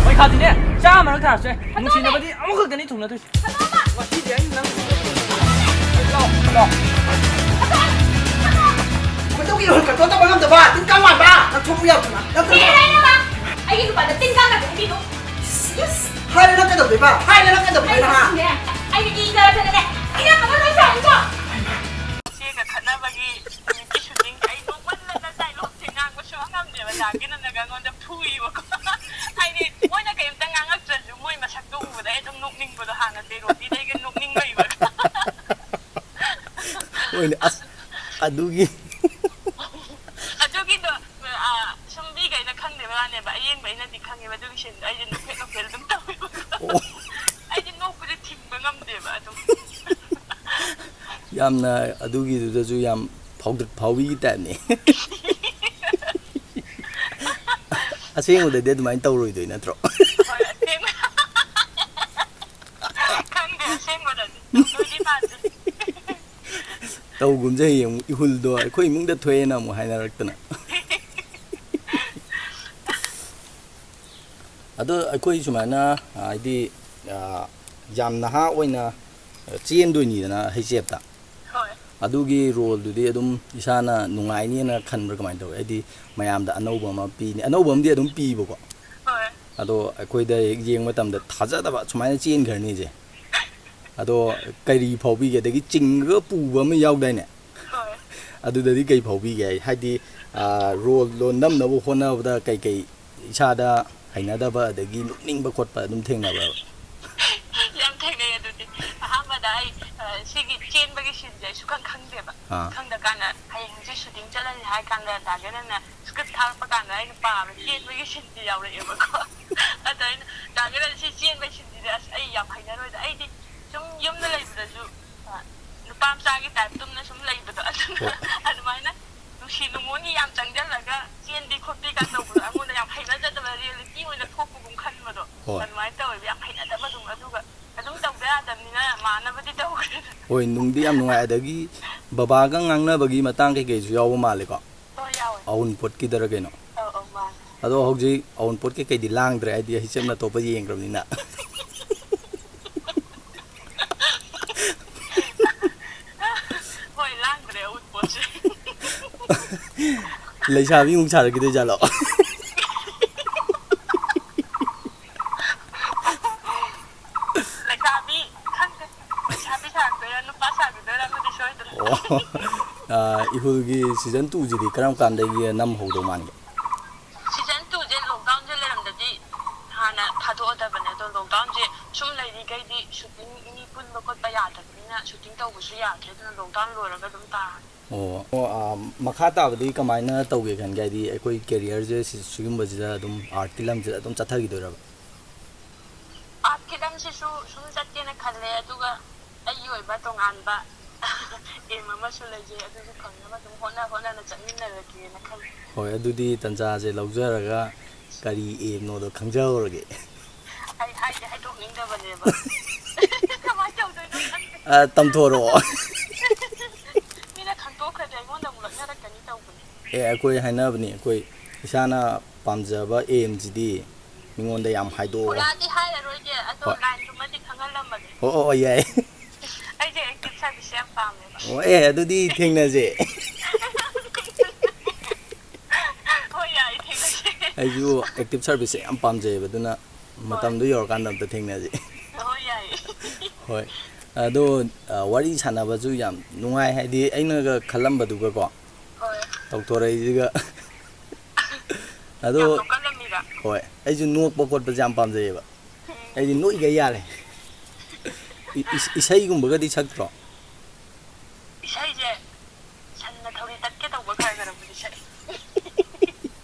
ꯄꯩꯈꯥꯗꯤꯅꯦ, ꯆꯥꯝꯃꯔꯛ ꯊꯥꯔꯁꯨ ꯌꯥꯏ꯫ ꯊꯥꯗꯣꯛꯑꯣ! ꯅꯨꯡꯁꯤꯅꯕꯗꯤ ꯑꯃꯨꯛꯈꯛꯇꯅꯤ ꯊꯨꯡꯅꯗꯣꯏꯁꯦ꯫ ꯊꯥꯗꯣꯛꯑꯣꯕ! ꯉꯁꯤꯗꯤ ꯑꯩ ꯅꯪ ꯂꯥꯛꯑꯣ, ꯂꯥꯛꯑꯣ꯫ ꯊꯥꯗꯣꯛꯑꯣ! ꯊꯥꯗꯣꯛꯑꯣ! ꯈꯣꯏꯗꯧꯒꯤ ꯏꯍꯨꯜ control ꯇꯧꯕ ꯉꯝꯗꯕ, ꯇꯤꯟ ꯀꯥꯡ ꯃꯥꯟꯕ, ꯅꯪ ꯊꯣꯛꯄ ꯌꯥꯗ꯭ꯔꯣ ꯅꯪ? ꯅꯪ ꯊꯣꯛꯄ ꯌꯥꯗ꯭ꯔꯣ? ꯀꯤꯔꯦ ꯅꯪ! ꯑꯩꯒꯤ ꯅꯨꯄꯥꯗ ꯇꯤꯟ ꯀꯥꯡ ꯀꯥꯟꯗ ꯄꯤꯕꯤꯅꯨ꯫ ꯏꯁ! ꯍꯥꯏꯔꯦ ꯅꯪ ꯀꯩꯗꯧꯗꯣꯏꯕ? ꯍꯥꯏꯔꯦ ꯅꯪ ꯀꯩꯗꯧꯗꯣꯏꯕ, ꯍꯥ? ꯑꯩꯅ ꯏ ꯀꯥꯔꯛꯇꯅꯅꯦ, ꯏꯅꯝꯃꯒ ꯂꯣꯏ ꯆꯥꯏꯅꯤꯀꯣ! ꯏꯆꯦꯒ ꯈꯠꯅꯕꯒꯤ ꯅꯨꯃꯤꯠꯀꯤ shooting ꯑꯩ ꯅꯣꯛꯃꯟꯗꯅ dialogueꯁꯦ ꯉꯥꯡꯕ ꯁꯨꯡꯉꯝ ꯉꯝꯗꯦꯕ꯫ ꯗꯥ ꯀꯤꯔꯟꯅꯒ ꯑꯩꯉꯣꯟꯗ ꯐꯨꯏꯕꯀꯣ꯫ ꯍꯥꯏꯗꯤ ꯃꯣꯏꯅ ꯀꯩꯝꯇ ꯉꯥꯡꯉꯛꯇ꯭ꯔꯁꯨ ꯃꯣꯏ ꯃꯁꯛꯇꯣ ꯎꯕꯗ ꯑꯩ ꯑꯗꯨꯝ ꯅꯣꯛꯅꯤꯡꯕꯗꯣ, ꯍꯥꯟꯅ ꯄꯦꯔꯣꯗꯤꯗꯩꯒ ꯅꯣꯛꯅꯤꯡꯕꯩꯕ꯫ ꯍꯣꯏꯅꯦ, ꯑꯁ, ꯑꯗꯨꯒꯤ ꯑꯗꯨꯒꯤꯗꯣ, ꯑ, ꯁꯨꯝ ꯃꯤꯈꯩꯅ ꯈꯪꯗꯦꯕ ꯋꯥꯅꯦꯕ, ꯑꯌꯦꯡꯕ ꯑꯩꯅꯗꯤ ꯈꯪꯉꯦꯕ ꯑꯗꯨꯒꯤ sceneꯗꯣ꯫ ꯑꯩꯁꯦ ꯅꯣꯛꯐꯦꯠ ꯅꯣꯛꯐꯦꯠ ꯑꯗꯨꯝ ꯇꯧꯋꯦꯕꯀꯣ꯫ ꯑꯣ꯫ ꯑꯩꯗꯤ ꯅꯣꯛꯄꯁꯦ ꯊꯤꯡꯕ ꯉꯝꯗꯦꯕ ꯑꯗꯨꯝ꯫ ꯌꯥꯝꯅ ꯑꯗꯨꯒꯤꯗꯨꯗꯁꯨ ꯌꯥꯝ ꯐꯥꯎꯗ-, ꯐꯥꯎꯕꯤꯒꯤ typeꯅꯦ꯫ ꯑꯁꯦꯡꯕꯗꯗꯤ ꯑꯗꯨꯃꯥꯏꯅ ꯇꯧꯔꯣꯏꯗꯣꯏ ꯅꯠꯇ꯭ꯔꯣ? ꯍꯣꯏ, ꯑꯁꯦꯡꯕ꯫ ꯈꯪꯗꯦ, ꯑꯁꯦꯡꯕꯗꯗꯤ ꯇꯧꯗꯣꯏꯗꯤ ꯃꯥꯟꯗꯦ꯫ ꯇꯧꯒꯨꯝꯁꯦ, ꯍꯌꯦꯡ ꯑꯃꯨꯛ ꯏꯍꯨꯜꯗꯣ ꯑꯩꯈꯣꯏ ꯏꯃꯨꯡꯗ ꯊꯣꯛꯑꯦꯅ ꯑꯃꯨꯛ ꯍꯥꯏꯅꯔꯛꯇꯅ꯫ ꯑꯗꯣ ꯑꯩꯈꯣꯏ ꯁꯨꯃꯥꯏꯅ, ꯍꯥꯏꯗꯤ, ꯑ, ꯌꯥꯝ ꯅꯍꯥ ꯑꯣꯏꯅ ꯆꯦꯟꯗꯣꯏꯅꯤꯗꯅ ꯍꯩꯆꯦꯞꯇ꯫ ꯍꯣꯏ꯫ ꯑꯗꯨꯒꯤ roleꯗꯨꯗꯤ ꯑꯗꯨꯝ ꯏꯁꯥꯅ ꯅꯨꯡꯉꯥꯏꯅꯤꯅ ꯈꯟꯕ꯭ꯔꯥ, ꯀꯃꯥꯏꯅ ꯇꯧꯋꯤ? ꯍꯥꯏꯗꯤ ꯃꯌꯥꯝꯗ ꯑꯅꯧꯕ ꯑꯃ ꯄꯤꯅꯤ, ꯑꯅꯧꯕ ꯑꯃꯗꯤ ꯑꯗꯨꯝ ꯄꯤꯕꯀꯣ꯫ ꯍꯣꯏ꯫ ꯑꯗꯣ ꯑꯩꯈꯣꯏꯗ ꯍꯦꯛ ꯌꯦꯡꯕ ꯃꯇꯝꯗ ꯊꯥꯖꯗꯕ ꯁꯨꯃꯥꯏꯅ ꯆꯦꯟꯈ꯭ꯔꯅꯤꯁꯦ꯫ ꯑꯗꯣ ꯀꯔꯤ ꯐꯥꯎꯕꯤꯒꯦ? ꯑꯗꯒꯤ ꯆꯤꯡꯉꯒ ꯄꯨꯕ ꯑꯃ ꯌꯥꯎꯗꯥꯏꯅꯦ? ꯍꯣꯏ꯫ ꯑꯗꯨꯗꯗꯤ ꯀꯩ ꯐꯥꯎꯕꯤꯒꯦ? ꯍꯥꯏꯗꯤ, ꯑ, roleꯗꯣ ꯅꯝꯅꯕ ꯍꯣꯠꯅꯕꯗ ꯀꯩꯀꯩ ꯏꯁꯥꯗ ꯍꯩꯅꯗꯕ ꯑꯗꯒꯤ ꯅꯣꯛꯅꯤꯡꯕ ꯈꯣꯠꯄ ꯑꯗꯨꯝ ꯊꯦꯡꯅꯕ꯭ꯔꯕ? ꯌꯥꯝ ꯊꯦꯡꯅꯩ ꯑꯗꯨꯗꯤ꯫ ꯑꯍꯥꯟꯕꯗ ꯑꯩ, ꯑ, ꯁꯤꯒꯤ ꯆꯦꯟꯕꯒꯤ ꯁꯤꯟꯁꯦ ꯑꯩ ꯁꯨꯈꯪ ꯈꯪꯗꯦꯕ꯫ ꯑꯥ꯫ ꯈꯪꯗ ꯀꯥꯟꯗ ꯍꯌꯦꯡ ꯍꯪꯆꯤꯠ ꯁꯨꯇꯤꯡ ꯆꯠꯂꯅꯤ ꯍꯥꯏ ꯀꯥꯟꯗ ꯗꯥ ꯀꯤꯔꯟꯅ ꯁꯀ꯭ꯔꯤꯞ ꯊꯥꯔꯛꯄ ꯀꯥꯟꯗ ꯑꯩꯅ ꯄꯥꯕ ꯆꯦꯟꯕꯒꯤ ꯁꯤꯟꯁꯦ ꯌꯥꯎꯔꯛꯑꯦꯕꯀꯣ꯫ ꯑꯗ ꯑꯩꯅ, "ꯗꯥ ꯀꯤꯔꯟ, ꯁꯤ ꯆꯦꯟꯕꯒꯤ ꯁꯤꯟꯁꯤꯗꯤ ꯑꯁ ꯑꯩ ꯌꯥꯝ ꯍꯩꯅꯔꯣꯏꯗ"꯫ ꯑꯩꯗꯤ ꯁꯨꯝ ꯌꯨꯝꯗ ꯂꯩꯕꯗꯁꯨ, ꯑ, ꯅꯨꯄꯥ ꯃꯆꯥꯒꯤ ꯇꯥꯏꯞ ꯇꯨꯝꯅ ꯁꯨꯝ ꯂꯩꯕꯗꯣ ꯑꯗꯨꯅ ꯍꯣꯏ꯫ ꯑꯗꯨꯃꯥꯏꯅ ꯅꯨꯡꯁꯤ ꯅꯨꯡꯉꯣꯟꯒꯤ ꯌꯥꯝ ꯆꯪꯁꯤꯜꯂꯒ ꯆꯦꯟꯕꯤ ꯈꯣꯠꯄꯤ ꯀꯥꯏꯅ ꯇꯧꯕꯗꯣ ꯑꯩꯉꯣꯟꯗ ꯌꯥꯝ ꯍꯩꯅꯖꯗꯕ, ꯔꯤꯌꯦꯂꯤꯇꯤ ꯑꯣꯏꯅ ꯊꯣꯛꯄꯒꯨꯝ ꯈꯟꯕꯗꯣ ꯍꯣꯏ꯫ ꯑꯗꯨꯃꯥꯏꯅ ꯇꯧꯋꯦꯕ꯫ ꯌꯥꯝ ꯍꯩꯅꯗꯕ ꯑꯗꯨꯝ꯫ ꯑꯗꯨꯒ ꯑꯗꯨꯝ ꯇꯧꯗ ꯌꯥꯗꯕꯅꯤꯅ ꯃꯥꯟꯅꯕꯗꯤ ꯇꯧꯈ꯭ꯔꯦꯗꯅ꯫ ꯍꯣꯏ, ꯅꯨꯡꯗꯤ ꯌꯥꯝ ꯅꯨꯡꯉꯥꯏ꯫ ꯑꯗꯒꯤ ꯕꯕꯥꯒ ꯉꯥꯡꯅꯕꯒꯤ ꯃꯇꯥꯡ ꯀꯩꯀꯩꯁꯨ ꯌꯥꯎꯕ ꯃꯥꯜꯂꯦꯀꯣ? ꯍꯣꯏ, ꯌꯥꯎꯋꯦ꯫ ꯑꯎꯟꯄꯣꯠꯀꯤꯗꯔ ꯀꯩꯅꯣ? ꯑꯧ, ꯑꯧ, ꯃꯥꯅꯦ꯫ ꯑꯗꯣ ꯍꯧꯖꯤꯛ ꯑꯎꯟꯄꯣꯠ ꯀꯩꯀꯩꯗꯤ ꯂꯥꯡꯗ꯭ꯔꯦ, ꯍꯥꯏꯗꯤ ꯍꯩꯆꯦꯞꯅ ꯑꯇꯣꯞꯄ ꯌꯦꯡꯈ꯭ꯔꯕꯅꯤꯅ꯫ ꯍꯣꯏ, ꯂꯥꯡꯗ꯭ꯔꯦ ꯑꯎꯟꯄꯣꯠꯁꯦ꯫ ꯂꯩꯁꯥꯕꯤ ꯑꯃꯨꯛ ꯁꯥꯔꯛꯈꯤꯗꯣꯏ ꯖꯥꯠꯂꯣ? ꯂꯩꯁꯥꯕꯤ, ꯈꯪꯗꯦ꯫ ꯂꯩꯁꯥꯕꯤ ꯁꯥꯔꯛꯇꯣꯏꯔꯥ, ꯅꯨꯄꯥ ꯁꯥꯈꯤꯗꯣꯏꯔꯥ ꯑꯃꯗꯤ ꯁꯣꯏꯗ꯭ꯔꯦ꯫ ꯑꯣ꯫ ꯑ, ꯏꯍꯨꯜꯒꯤ ꯁꯤꯖꯟ ꯇꯨꯁꯤꯗꯤ ꯀꯔꯝ ꯀꯥꯟꯗꯒꯤ ꯅꯝꯍꯧꯗꯧ ꯃꯥꯟꯒꯦ? ꯁꯤꯖꯟ ꯇꯨꯁꯦ ꯂꯣꯛꯗꯥꯎꯟꯁꯦ ꯂꯩꯔꯝꯗꯗꯤ ꯍꯥꯟꯅ ꯊꯥꯗꯣꯛꯑꯗꯕꯅꯦ, ꯑꯗꯣ ꯂꯣꯛꯗꯥꯎꯟꯁꯦ ꯁꯨꯝ ꯂꯩꯔꯤꯈꯩꯗꯤ ꯁꯨꯇꯤꯡ ꯃꯤ ꯄꯨꯟꯕ ꯈꯣꯠꯄ ꯌꯥꯗꯕꯅꯤꯅ ꯁꯨꯇꯤꯡ ꯇꯧꯕꯁꯨ ꯌꯥꯗ꯭ꯔꯦ, ꯑꯗꯨꯅ ꯂꯣꯛꯗꯥꯎꯟ ꯂꯣꯏꯔꯒ ꯑꯗꯨꯝ ꯇꯥꯔꯅꯤ꯫ ꯑꯣ, ꯑꯣ, ꯑ, ꯃꯈꯥ ꯇꯥꯕꯗꯤ ꯀꯃꯥꯏꯅ ꯇꯧꯒꯦ ꯈꯟꯒꯦ? ꯍꯥꯏꯗꯤ ꯑꯩꯈꯣꯏ ꯀꯦꯔꯤꯌꯔꯁꯦ ꯁꯤ-, ꯁꯤꯒꯨꯝꯕꯁꯤꯗ ꯑꯗꯨꯝ ꯑꯥꯔꯠꯀꯤ ꯂꯝꯁꯤꯗ ꯑꯗꯨꯝ ꯆꯠꯊꯈꯤꯗꯣꯏꯔꯕ? ꯑꯥꯔꯠꯀꯤ ꯂꯝꯁꯤꯁꯨ ꯁꯨꯝ ꯆꯠꯀꯦꯅ ꯈꯜꯂꯦ, ꯑꯗꯨꯒ ꯑꯩꯒꯤ ꯑꯣꯏꯕ ꯇꯣꯉꯥꯟꯕ ꯑꯦꯝ ꯑꯃꯁꯨ ꯂꯩꯖꯩ, ꯑꯗꯨꯁꯨ ꯐꯪꯅꯕ ꯑꯗꯨꯝ ꯍꯣꯠꯅ ꯍꯣꯠꯅꯅ ꯆꯠꯃꯤꯟꯅꯔꯒꯦꯅ ꯈꯜꯂꯤ꯫ ꯍꯣꯏ, ꯑꯗꯨꯗꯤ ꯇꯟꯖꯥꯁꯦ ꯂꯧꯖꯔꯒ ꯀꯔꯤ ꯑꯦꯝꯅꯣꯗꯣ ꯈꯪꯖꯍꯧꯔꯒꯦ꯫ ꯑꯩ ꯍꯥꯏꯗꯤ ꯍꯥꯏꯗꯣꯛꯅꯤꯡꯗꯕꯅꯦꯕ꯫ ꯀꯃꯥꯏꯅ ꯇꯧꯗꯣꯏꯅꯣ ꯈꯪꯗꯦ꯫ ꯑ, ꯇꯝꯊꯣꯔꯛꯑꯣ꯫ ꯃꯤꯅ ꯈꯪꯗꯣꯛꯈ꯭ꯔꯗꯤ ꯑꯩꯉꯣꯟꯗ ꯑꯃꯨꯛ ꯂꯛꯅꯔꯛꯀꯅꯤ ꯇꯧꯕꯅꯦ꯫ ꯑꯦ, ꯑꯩꯈꯣꯏ ꯍꯥꯏꯅꯕꯅꯤ, ꯑꯩꯈꯣꯏ ꯏꯁꯥꯅ ꯄꯥꯝꯖꯕ ꯑꯦꯝꯁꯤꯗꯤ ꯃꯤꯉꯣꯟꯗ ꯌꯥꯝ ꯍꯥꯏꯗꯣꯛꯑꯣ꯫ ꯄꯨꯔꯥꯗꯤ ꯍꯥꯏꯔꯔꯣꯏꯒꯦ, ꯑꯗꯣ ꯍꯣꯏ꯫ ꯂꯥꯏꯟꯗꯨꯃꯗꯤ ꯈꯪꯍꯜꯂꯝꯃꯒꯦ꯫ ꯑꯣ, ꯑꯣ, ꯑꯣ, ꯌꯥꯏ꯫ ꯑꯩꯁꯦ ꯑꯦꯛꯇꯤꯚ ꯁꯥꯔꯚꯤꯁꯁꯦ ꯌꯥꯝ ꯄꯥꯝꯃꯦꯕ꯫ ꯑꯣ, ꯑꯦ, ꯑꯗꯨꯗꯤ ꯊꯦꯡꯅꯁꯦ꯫ ꯍꯣꯏ, ꯌꯥꯏ, ꯊꯦꯡꯅꯁꯦ꯫ ꯑꯩꯁꯨ ꯑꯦꯛꯇꯤꯚ ꯁꯥꯔꯚꯤꯁꯁꯦ ꯌꯥꯝ ꯄꯥꯝꯖꯩꯌꯦꯕ, ꯑꯗꯨꯅ ꯍꯣꯏ꯫ ꯃꯇꯝꯗꯣ ꯌꯧꯔꯀꯥꯟꯗ ꯑꯝꯇ ꯊꯦꯡꯅꯁꯦ꯫ ꯍꯣꯏ, ꯌꯥꯏꯌꯦ꯫ ꯍꯣꯏ꯫ ꯑꯗꯣ, ꯑ, ꯋꯥꯔꯤ ꯁꯥꯟꯅꯕꯁꯨ ꯌꯥꯝ ꯅꯨꯡꯉꯥꯏ, ꯍꯥꯏꯗꯤ ꯑꯩꯅꯒ ꯈꯜꯂꯝꯕꯗꯨꯒꯀꯣ꯫ ꯍꯣꯏ꯫ ꯇꯧꯊꯣꯔꯛꯏꯁꯤꯒ꯫ ꯑꯗꯣ, ꯌꯥꯝ ꯅꯣꯛꯀꯜꯂꯝꯃꯤꯔꯥ? ꯍꯣꯏ, ꯑꯩꯁꯨ ꯅꯣꯛꯄ ꯈꯣꯠꯄꯁꯦ ꯌꯥꯝ ꯄꯥꯝꯖꯩꯌꯦꯕ꯫ ꯑꯩꯗꯤ ꯅꯣꯛꯏꯒꯩ ꯌꯥꯔꯦ꯫ ꯏ- ꯏꯁ- ꯏꯁꯩꯒꯨꯝꯕꯒꯗꯤ ꯁꯛꯇ꯭ꯔꯣ? ꯏꯁꯩꯁꯦ ꯁꯟꯅ ꯊꯧꯔꯤ ꯇꯠꯀꯦ ꯇꯧꯕ ꯈꯔ ꯈꯔꯕꯨꯗꯤ ꯁꯛꯏ꯫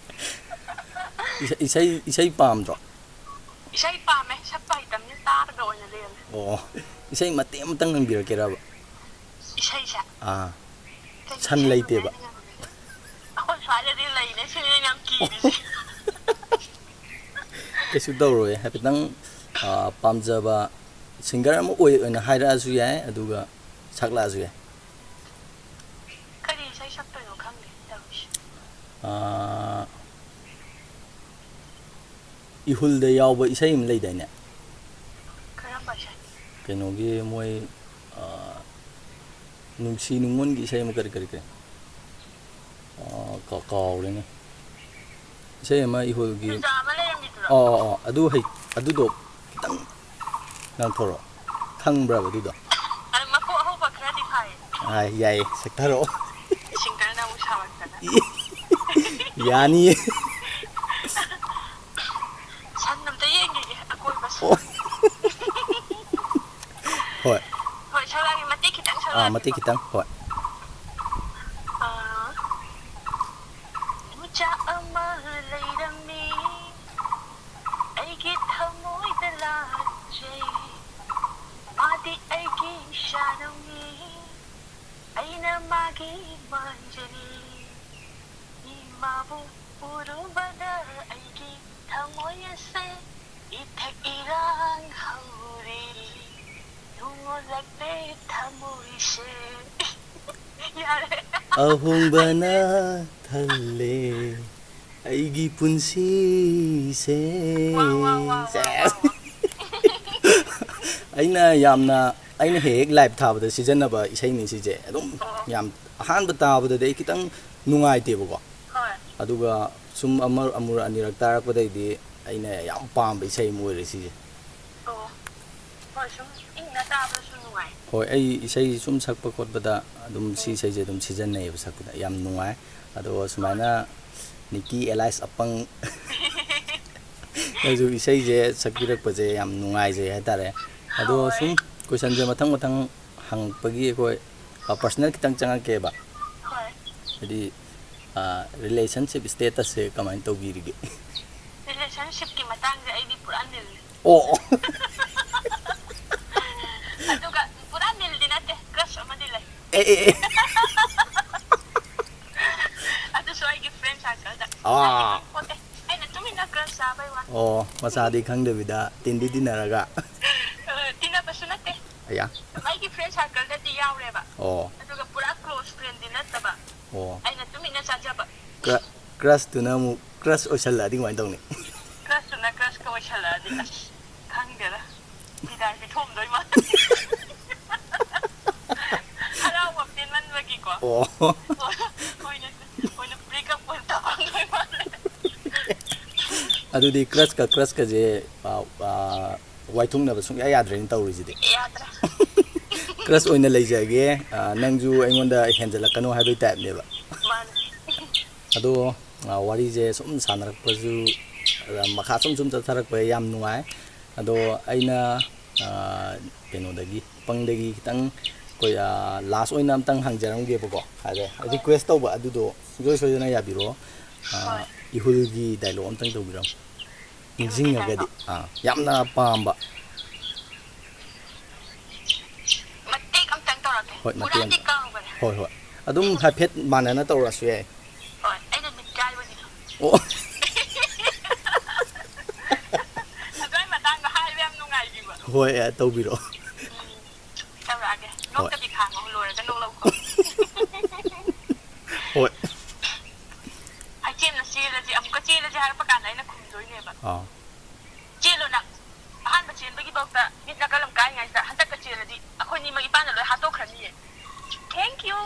ꯏꯁꯩ ꯏꯁꯩ ꯏꯁꯩ ꯄꯥꯝꯗ꯭ꯔꯣ? ꯏꯁꯩ ꯄꯥꯝꯃꯦ, ꯁꯛꯄ ꯍꯩꯇꯕꯅꯤꯅ ꯇꯥꯔꯒ ꯑꯣꯏꯅ ꯂꯩꯔꯝꯃꯦ꯫ ꯑꯣ, ꯏꯁꯩ ꯃꯇꯦꯛ ꯑꯃꯇꯪ ꯉꯪꯕꯤꯔꯛꯀꯦꯔꯕ? ꯏꯁꯩꯁꯦ ꯑꯥ, ꯀꯩ ꯁꯟ ꯏꯁꯩ ꯂꯩꯇꯦꯕ꯫ ꯉꯪꯅꯤ? ꯑꯩꯈꯣꯏ ꯁ꯭ꯋꯥꯏꯗꯗꯤ ꯂꯩꯅꯦ, ꯁꯤꯅꯦ ꯑꯩꯅ ꯌꯥꯝ ꯀꯤꯔꯤꯁꯦ꯫ ꯀꯩꯁꯨ ꯇꯧꯔꯣꯏ, ꯍꯥꯏꯐꯦꯠꯇꯪ ꯑꯥ, ꯄꯥꯝꯖꯕ ꯁꯤꯡꯒꯔ ꯑꯃ ꯑꯣꯏ ꯑꯣꯏꯅ ꯍꯥꯏꯔꯛꯑꯁꯨ ꯌꯥꯏ, ꯑꯗꯨꯒ ꯁꯛꯂꯛꯑꯁꯨ ꯌꯥꯏ꯫ ꯀꯔꯤ ꯏꯁꯩ ꯁꯛꯇꯣꯏꯅꯣ ꯈꯪꯗꯦ ꯇꯧꯔꯤꯁꯦ꯫ ꯑꯥ, ꯏꯍꯨꯜꯗ ꯌꯥꯎꯕ ꯏꯁꯩ ꯑꯃ ꯂꯩꯗꯥꯏꯅꯦ? ꯀꯔꯝꯕ ꯏꯁꯩ? ꯀꯩꯅꯣꯒꯤ ꯃꯣꯏ ꯑꯥ, ꯅꯨꯡꯁꯤ ꯅꯨꯡꯉꯣꯟꯒꯤ ꯏꯁꯩ ꯑꯃ ꯀꯔꯤ ꯀꯔꯤ ꯀꯔꯤ ꯑꯥ, ꯀꯥ- ꯀꯥꯎꯔꯦꯅꯦ, ꯏꯁꯩ ꯑꯃ ꯏꯍꯨꯜꯒꯤ꯫ ꯆꯨꯖꯥ ꯑꯃ ꯂꯩꯔꯝꯃꯤꯗꯨꯔꯣ? ꯑꯣ ꯑꯣ ꯑꯣ, ꯑꯗꯨ ꯍꯩ ꯑꯗꯨꯗꯣ ꯈꯤꯇꯪ ꯉꯥꯡꯊꯣꯔꯛꯑꯣ, ꯈꯪꯕ꯭ꯔꯕ ꯑꯗꯨꯗꯣ? ꯑꯗꯨ ꯃꯀꯣꯛ ꯑꯍꯧꯕ ꯈꯔꯗꯤ ꯐꯥꯏꯌꯦ꯫ ꯑꯥ, ꯌꯥꯏꯌꯦ, ꯁꯛꯊꯔꯛꯑꯣ꯫ ꯁꯤꯡꯒꯔꯅ ꯑꯃꯨꯛ ꯁꯥꯎꯔꯛꯇꯅ꯫ ꯌꯥꯅꯤꯌꯦ꯫ ꯁꯟ ꯑꯝꯇ ꯌꯦꯡꯈꯤꯒꯦ ꯑꯀꯣꯏꯕꯁꯦ꯫ ꯑꯣ꯫ ꯍꯣꯏ꯫ ꯍꯣꯏ, ꯁꯛꯂꯛꯑꯒꯦ, ꯃꯇꯦꯛ ꯈꯤꯇꯪ ꯑꯥ, ꯃꯇꯦꯛ ꯁꯛꯂꯛꯑꯒꯦꯀꯣ꯫ ꯈꯤꯇꯪ, ꯍꯣꯏ꯫ ꯑꯥ, ꯅꯨꯆꯥ ꯑꯃ ꯂꯩꯔꯝꯃꯤ, ꯑꯩꯒꯤ ꯊꯃꯣꯏꯗ ꯂꯥꯠꯆꯩ꯫ ꯃꯥꯗꯤ ꯑꯩꯒꯤ ꯏꯁꯥꯅꯧꯅꯤ, ꯑꯩꯅ ꯃꯥꯒꯤ ꯃꯥꯟꯖꯅꯤ꯫ ꯏꯃꯥꯕꯨ ꯎꯔꯨꯕꯗ ꯑꯩꯒꯤ ꯊꯃꯣꯏ ꯑꯁꯦ ꯏꯊꯛ ꯏꯔꯥꯡ ꯍꯧꯔꯦ꯫ ꯅꯨꯡꯉꯣꯜꯂꯛꯂꯦ ꯊꯃꯣꯏꯁꯦ꯫ ꯌꯥꯔꯦ꯫ ꯑꯍꯣꯡꯕꯅ ꯊꯜꯂꯦ ꯑꯩꯒꯤ ꯄꯨꯟꯁꯤꯁꯦ꯫ ꯋꯥ, ꯋꯥ, ꯋꯥ, ꯋꯥ, ꯋꯥ, ꯋꯥ꯫ ꯑꯩꯅ ꯌꯥꯝꯅ, ꯑꯩꯅ ꯍꯦꯛ ꯍꯦꯛ ꯂꯥꯏꯚ ꯊꯥꯕꯗ ꯁꯤꯖꯤꯟꯅꯕ ꯏꯁꯩꯅꯤ ꯁꯤꯁꯦ꯫ ꯑꯗꯨꯝ ꯑꯣ꯫ ꯌꯥꯝ ꯑꯍꯥꯟꯕ ꯇꯥꯕꯗꯗꯤ ꯑꯩ ꯈꯤꯇꯪ ꯅꯨꯡꯉꯥꯏꯇꯦꯕꯀꯣ꯫ ꯍꯣꯏ꯫ ꯑꯗꯨꯒ ꯁꯨꯝ ꯑꯃ ꯑꯃꯨꯔꯛ ꯑꯅꯤꯔꯛ ꯇꯥꯔꯛꯄꯗꯩꯗꯤ ꯑꯩꯅ ꯌꯥꯝ ꯄꯥꯝꯕ ꯏꯁꯩ ꯑꯃ ꯑꯣꯏꯔꯦ ꯁꯤꯁꯦ꯫ ꯑꯣ꯫ ꯍꯣꯏ, ꯁꯨꯝ ꯏꯪꯅ ꯇꯥꯕꯗꯁꯨ ꯅꯨꯡꯉꯥꯏ꯫ ꯍꯣꯏ, ꯑꯩ ꯏꯁꯩ ꯁꯨꯝ ꯁꯛꯄ ꯈꯣꯠꯄꯗ ꯑꯗꯨꯝ ꯁꯤ ꯏꯁꯩꯁꯦ ꯑꯗꯨꯝ ꯁꯤꯖꯤꯟꯅꯩꯌꯦꯕ ꯁꯛꯄꯗ꯫ ꯌꯥꯝ ꯅꯨꯡꯉꯥꯏ꯫ ꯑꯗꯣ ꯁꯨꯃꯥꯏꯅ ꯅꯤꯀꯤ alias ꯑꯄꯪ ꯅꯪꯁꯨ ꯏꯁꯩꯁꯦ ꯁꯛꯄꯤꯔꯛꯄꯁꯦ ꯌꯥꯝ ꯅꯨꯡꯉꯥꯏꯖꯩ ꯍꯥꯏꯇꯥꯔꯦ꯫ ꯑꯗꯣ ꯍꯣꯏ꯫ ꯁꯨꯝ ꯀꯣꯏꯁꯟꯁꯦ ꯃꯊꯪ ꯃꯊꯪ ꯍꯪꯉꯛꯄꯒꯤ ꯑꯩꯈꯣꯏ, ꯑ, ꯄꯔꯁꯅꯦꯜ ꯈꯤꯇꯪ ꯆꯪꯉꯛꯀꯦꯕ꯫ ꯍꯣꯏ꯫ ꯍꯥꯏꯗꯤ, ꯑ, ꯔꯤꯂꯦꯁꯟꯁꯤꯞ ꯁ꯭ꯇꯦꯇꯁꯁꯦ ꯀꯃꯥꯏꯅ ꯇꯧꯕꯤꯔꯤꯒꯦ? ꯔꯤꯂꯦꯁꯟꯁꯤꯞꯀꯤ ꯃꯇꯥꯡꯁꯦ ꯑꯩꯗꯤ ꯄꯨꯔꯥ ꯅꯤꯜꯅꯤ꯫ ꯑꯣ꯫ ꯑꯗꯨꯒ ꯄꯨꯔꯥ ꯅꯤꯜꯗꯤ ꯅꯠꯇꯦ, ꯀ꯭ꯔꯁ ꯑꯃꯗꯤ ꯂꯩ꯫ ꯑꯦ, ꯑꯦ, ꯑꯦ꯫ ꯑꯗꯨꯁꯨ ꯑꯩꯒꯤ ꯐ꯭ꯔꯦꯟ ꯁꯥꯔꯀꯜꯗ꯫ ꯑꯥ꯫ ꯑꯩꯅ ꯇꯨꯃꯤꯟꯅ ꯀ꯭ꯔꯁ ꯆꯥꯕꯩ ꯋꯥꯅꯤ꯫ ꯑꯣ, ꯃꯆꯥꯗꯤ ꯈꯪꯗꯕꯤꯗ ꯇꯤꯟꯗꯤ ꯇꯤꯟꯅꯔꯒ꯫ ꯑ, ꯇꯤꯟꯅꯕꯁꯨ ꯅꯠꯇꯦ꯫ ꯑꯌꯥ꯫ ꯑꯩꯒꯤ ꯐ꯭ꯔꯦꯟ ꯁꯥꯔꯀꯜꯗꯗꯤ ꯌꯥꯎꯔꯦꯕ꯫ ꯑꯣ꯫ ꯑꯗꯨꯒ ꯄꯨꯔꯥ ꯀ꯭ꯂꯣꯁ ꯐ꯭ꯔꯦꯟꯗꯤ ꯅꯠꯇꯕ꯫ ꯑꯣ꯫ ꯑꯩꯅ ꯇꯨꯃꯤꯟꯅ ꯆꯥꯖꯕ꯫ ꯀ꯭ꯔ-, ꯀ꯭ꯔꯁꯇꯨꯅ ꯑꯃꯨꯛ ꯀ꯭ꯔꯁ ꯑꯣꯏꯁꯜꯂꯛꯑꯗꯤ ꯀꯃꯥꯏꯅ ꯇꯧꯅꯤ? ꯀ꯭ꯔꯁꯇꯨꯅ ꯀ꯭ꯔꯁꯀ ꯑꯣꯏꯁꯜꯂꯛꯑꯗꯤ, ꯑꯁ, ꯈꯪꯗꯦꯗ꯫ ꯕꯤꯗꯥꯏ ꯄꯤꯊꯣꯛꯑꯝꯗꯣꯏ ꯃꯥꯜꯂꯦ꯫ ꯍꯔꯥꯎꯕ ꯄꯦꯟꯃꯟꯕꯒꯤꯀꯣ꯫ ꯑꯣ꯫ ꯑꯣꯏꯅ, ꯑꯣꯏꯅ ꯕ꯭ꯔꯦꯛꯑꯞ ꯑꯣꯏꯅ ꯇꯧꯔꯝꯗꯣꯏ ꯃꯥꯜꯂꯦ꯫ ꯑꯗꯨꯗꯤ ꯀ꯭ꯔꯁꯀ ꯀ꯭ꯔꯁꯀꯁꯦ, ꯑ, ꯑ, ꯋꯥꯏꯊꯣꯛꯅꯕ ꯁꯨꯡꯌꯥ ꯌꯥꯗ꯭ꯔꯦꯅꯦ ꯇꯧꯔꯤꯁꯤꯗꯤ꯫ ꯌꯥꯗ꯭ꯔꯦ꯫ ꯀ꯭ꯔꯁ ꯑꯣꯏꯅ ꯂꯩꯖꯒꯦ, ꯑ, ꯅꯪꯁꯨ ꯑꯩꯉꯣꯟꯗ ꯍꯦꯟꯖꯜꯂꯛꯀꯅꯨ ꯍꯥꯏꯕꯒꯤ ꯇꯥꯏꯞꯅꯦꯕ꯫ ꯃꯥꯅꯦ꯫ ꯑꯗꯣ, ꯑ, ꯋꯥꯔꯤꯁꯦ ꯁꯨꯝ ꯁꯥꯟꯅꯔꯛꯄꯁꯨ, ꯑ, ꯃꯈꯥ ꯁꯨꯝ ꯁꯨꯝ ꯆꯠꯊꯔꯛꯄ ꯌꯥꯝ ꯅꯨꯡꯉꯥꯏ꯫ ꯑꯗꯣ ꯑꯩꯅ, ꯑ, ꯀꯩꯅꯣꯗꯒꯤ, ꯄꯪꯗꯒꯤ ꯈꯤꯇꯪ ꯑꯩꯈꯣꯏ, ꯑ, ꯂꯥꯁ ꯑꯣꯏꯅ ꯑꯝꯇꯪ ꯍꯪꯖꯔꯝꯒꯦꯕꯀꯣ꯫ ꯑꯗ ꯔꯤꯀ꯭ꯋꯦꯁ ꯇꯧꯕ ꯑꯗꯨꯗꯣ ꯁꯨꯡꯁꯣꯏ ꯁꯣꯏꯗꯅ ꯌꯥꯕꯤꯔꯣ꯫ ꯑ, ꯍꯣꯏ꯫ ꯏꯍꯨꯜꯒꯤ ꯗꯥꯏꯂꯣꯛ ꯑꯝꯇꯪ ꯇꯧꯕꯤꯔꯝꯃꯨ꯫ ꯅꯤꯡꯁꯤꯡꯉꯒꯗꯤ꯫ ꯑꯥ, ꯌꯥꯝꯅ ꯄꯥꯝꯕ꯫ ꯃꯇꯦꯛ ꯑꯝꯇꯪ ꯇꯧꯔꯛꯀꯦ꯫ ꯍꯣꯏ, ꯃꯇꯦꯛ ꯄꯨꯔꯥꯗꯤ ꯑꯝꯇ꯫ ꯀꯥꯎꯈ꯭ꯔꯦ꯫ ꯍꯣꯏ, ꯍꯣꯏ꯫ ꯑꯗꯨꯝ ꯍꯥꯏꯐꯦꯠ ꯃꯥꯟꯅꯅ ꯇꯧꯔꯛꯑꯁꯨ ꯌꯥꯏ꯫ ꯍꯣꯏ, ꯑꯩꯅ ꯃꯤꯠ ꯀꯥꯏꯕꯒꯤꯗꯣ꯫ ꯑꯣ꯫ ꯑꯗꯨꯋꯥꯏ ꯃꯇꯥꯡꯗ ꯍꯥꯏꯕ ꯌꯥꯝ ꯅꯨꯡꯉꯥꯏꯕꯤꯕ꯫ ꯍꯣꯏ, ꯑ, ꯇꯧꯕꯤꯔꯛꯑꯣ꯫ ꯎꯝ꯫ ꯇꯧꯔꯛꯑꯒꯦ꯫ ꯍꯣꯏ꯫ ꯅꯣꯛꯇꯕꯤ ꯈꯥꯡꯉꯣ, ꯂꯣꯏꯔꯒ ꯅꯣꯛꯂꯛꯎꯀꯣ꯫ ꯍꯣꯏ꯫ ꯑꯩ ꯆꯦꯟꯅ ꯆꯦꯜꯂꯁꯤ, ꯑꯃꯨꯛꯀ ꯆꯦꯜꯂꯁꯤ ꯍꯥꯏꯔꯛꯄ ꯀꯥꯟꯗ ꯑꯩꯅ ꯈꯨꯝꯗꯣꯏꯅꯦꯕ꯫ ꯑꯥ꯫ ꯆꯦꯜꯂꯣ ꯅꯪ꯫ ꯑꯍꯥꯟꯕ ꯆꯦꯟꯕꯒꯤ ꯐꯥꯎꯗ ꯃꯤꯠ ꯅꯥꯀꯜ ꯑꯃ ꯀꯥꯏꯉꯩꯁꯤꯗ ꯍꯟꯗꯛꯀ ꯆꯦꯜꯂꯗꯤ ꯑꯩꯈꯣꯏꯅꯤꯃꯛ ꯏꯄꯥꯅ ꯂꯣꯏ ꯍꯥꯠꯇꯣꯛꯈ꯭ꯔꯅꯤꯌꯦ꯫ Thank you꯫